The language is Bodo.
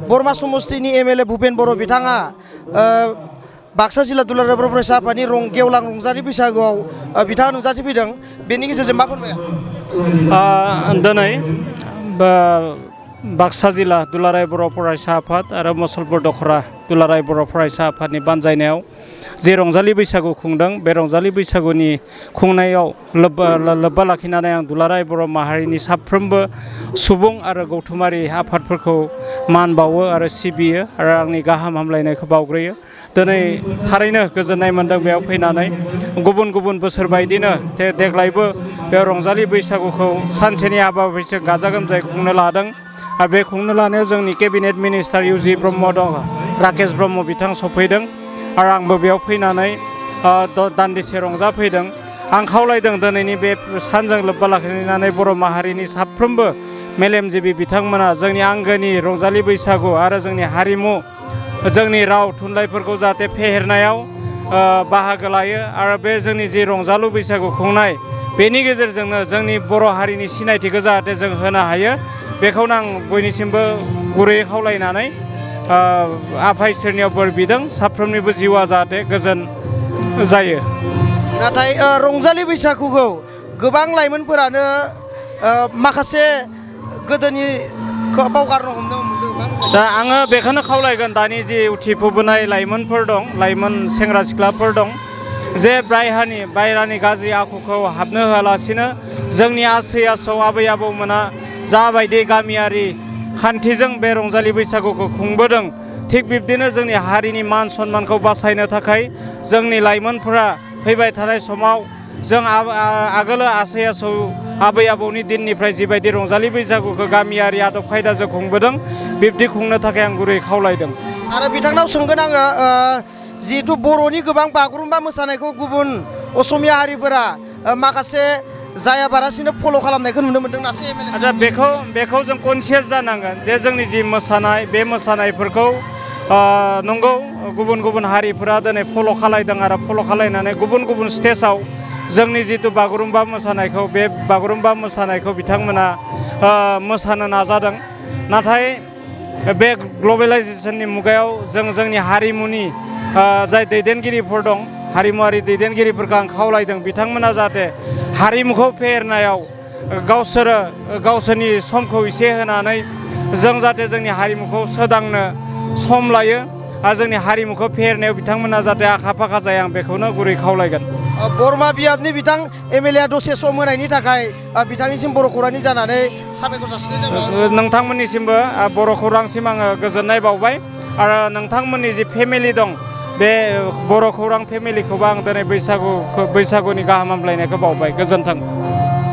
बरमा समस्तिनि एमएलए भुपेन बर' बिथाङा बाक्सा जिल्ला दुलाराय बर' फरायसा आफादनि गेवलां रंजालि बैसागुआव बिथाङा नुजाथिफैदों बेनि गेजेरजों मा फोरमाया दिनै बाक्सा जिल्ला दुलाराय बर' फरायसा आफाद आरो मुसलपुर दखरा दुलाराय बर' फरायसा आफादनि बानजायनायाव जे रंजालि बैसागु खुंदों बे रंजालि बैसागुनि खुंनायाव लोब्बा लाखिनानै आं दुलाराय बर' माहारिनि साफ्रोमबो सुबुं आरो गौथुमारि आफादफोरखौ मान बावो आरो सिबियो आरो आंनि गाहाम हामलायनायखौ बावग्रोयो दिनै थारैनो गोजोननाय मोन्दों बेयाव फैनानै गुबुन गुबुन बोसोर बायदिनो देग्लायबो बे रंजालि बैसागुखौ सानसेनि हाबाफारिजों गाजा गोमजायै खुंनो लादों आरो बे खुंनो लानायाव जोंनि केबिनेट मिनिस्टार इउजि ब्रह्म दं राकेश ब्रह्म बिथां सफैदों आरो आंबो बेयाव फैनानै दान्दिसे रंजाफैदों आं खावलायदों दिनैनि बे सानजों लोब्बा लाखिनानै बर' माहारिनि साफ्रोमबो मेलेमजिबि बिथांमोना जोंनि आंगोनि रंजालि बैसागु आरो जोंनि हारिमु जोंनि राव थुनलाइफोरखौ जाहाथे फेहेरनायाव बाहागो लायो आरो बे जोंनि जि रंजालु बैसागु खुंनाय बेनि गेजेरजोंनो जोंनि बर' हारिनि सिनायथिखौ जाहाथे जों होनो हायो बेखौनो आं बयनिसिमबो गुरैयै खावलायनानै आफा इसोरनियाव बोर बिदों साफ्रोमनिबो जिउआ जाहाथे गोजोन जायो। नाथाय रंजालि बैसागुखौ गोबां लाइमोनफोरानो माखासे गोदोनि बावगारनो हमदों दा आङो बेखौनो खावलायगोन दानि जि उथिफुबोनाय लाइमोनफोर दं लाइमोन सेंग्रा सिख्लाफोर दं जे बायरानि गाज्रि आखुखौ हाबनो होआलासिनो जोंनि आसै आसौ आबै आबौमोना जाबायदि गामियारि खान्थिजों बे रंजालि बैसागुखौ खुंबोदों थिग बिब्दिनो जोंनि हारिनि मान सन्मानखौ बासायनो थाखाय जोंनि लाइमोनफोरा फैबाय थानाय समाव जों आगोलो आसै आसौ आबै आबौनि दिननिफ्राय जिबायदि रंजालि बैसागुखौ गामियारि आदब खायदाजों खुंबोदों बिब्दि खुंनो थाखाय आं गुरै खावलायदों। आरो बिथांनाव सोंगोन आङो जिहेथु बर'नि गोबां बागुरुम्बा मोसानायखौ गुबुन असमिया हारिफोरा माखासे जायाबालासिनो फल' खालामनायखौ नुनो मोन्दों नासै दा बेखौ जों कनसियास जानांगोन जे जोंनि जि मोसानाय बे मोसानायफोरखौ नंगौ गुबुन गुबुन हारिफोरा दिनै फल' खालायदों आरो फल' खालायनानै गुबुन गुबुन स्टेजाव जोंनि जिथु बागुरुम्बा मोसानायखौ बे बागुरुम्बा मोसानायखौ बिथांमोना मोसानो नाजादों नाथाय बे ग्लबेलाइजेसननि मुगायाव जोंनि हारिमुनि जाय दैदेनगिरिफोर दं हारिमुवारि दैदेनगिरिफोरखौ आं खावलायदों बिथांमोना जाहाथे हारिमुखौ फेहेरनायाव गावसोरनि समखौ एसे होनानै जों जाहाथे जोंनि हारिमुखौ सोदांनो सम लायो आरो जोंनि हारिमुखौ फेहेरनायाव बिथांमोना जाहाथे आखा फाखा जाया आं बेखौनो गुरै खावलायगोन। बरमा बियाबनि बिथां एमएलए दसे सम होनायनि थाखाय बिथांनिसिम बर' खौरांनि जानानै साबायखर जासिनाय जाबाय। नोंथांमोननिसिमबो बर' खौरांसिम आङो गोजोननाय बावबाय आरो नोंथांमोननि जि फेमिलि दं बे बर' खौरां फेमिलिखौबो आं दिनै बैसागुनि गाहाम हामलायनायखौ बावबाय गोजोन्थों।